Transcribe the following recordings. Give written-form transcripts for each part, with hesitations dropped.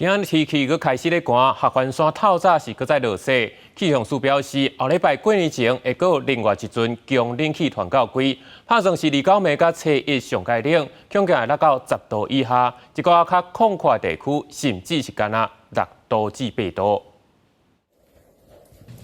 今仔天氣閣開始咧寒，合歡山透早是閣再落雪。氣象署表示，後禮拜過年前會閣有另外一陣強冷氣團到歸，拍算是29暝佮初一上蓋冷，恐驚會落到10度以下，一寡較曠闊地區甚至是干焦6度至8度。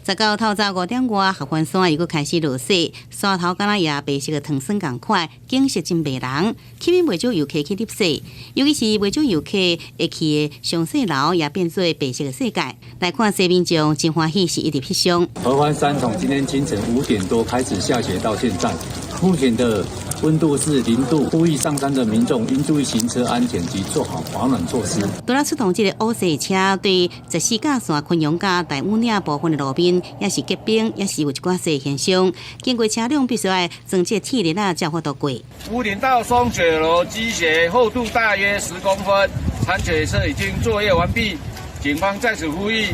19透早5點外，合歡山又閣開始落雪，山頭敢若也白色的糖霜仝款，景色真迷人，吸引袂少遊客去翕雪。尤其是袂少遊客會去的上雪樓，也變做白色的世界。來看西民眾真歡喜，是一直翕相。合歡山從今天清晨5點多開始下雪到現在，目前的溫度是0度。呼籲上山的民眾應注意行車安全及做好保暖措施。除了出動這個烏雪車，對十四甲線昆陽佮大武嶺部分的路面，也是結冰，也是有一寡雪現象。經過車輛必須愛裝這鐵鏈仔，才有法度過。武嶺到松雪樓積雪厚度大約10公分，鏟雪車已經作業完畢。警方在此呼籲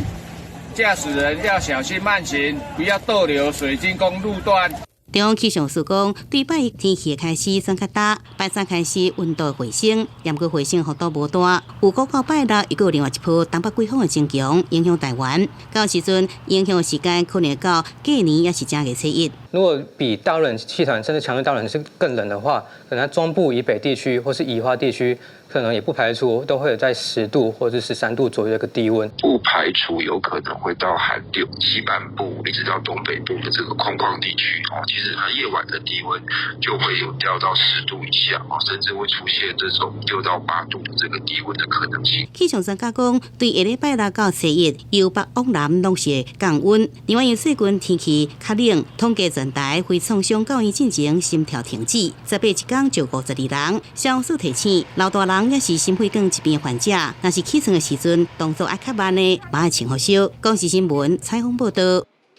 駕駛人要小心慢行，不要逗留水晶宮路段。中央氣象署講，對拜一天氣開始轉較焦，拜三開始溫度回升，毋過回升幅度無大。有估到拜六又閣有另外一波東北季風會增強，影響台灣。到時陣影響時間可能到過年抑是正月初一。如果比大陸冷氣團甚至強烈大陸冷氣更冷的話，可能中部以北地區或是宜花地區，可能也不排除都會有在10度或者13度左右的一個低溫。不排除有可能會到寒流，西半部一直到東北部的這個空曠地區哦，其實它夜晚的低溫就會有掉到10度以下哦，甚至會出現這種6到8度的這個低溫的可能性。氣象專家講，對下禮拜六到初一，由北往南攏是降溫。另外，因最近天氣較冷，統計全台非創傷教院進前心跳停止，18一工就52人。消防署提醒，老大人抑是心血管疾病患者，若是起床的時陣動作愛較慢的，嘛愛穿予燒。公視新聞採訪報道。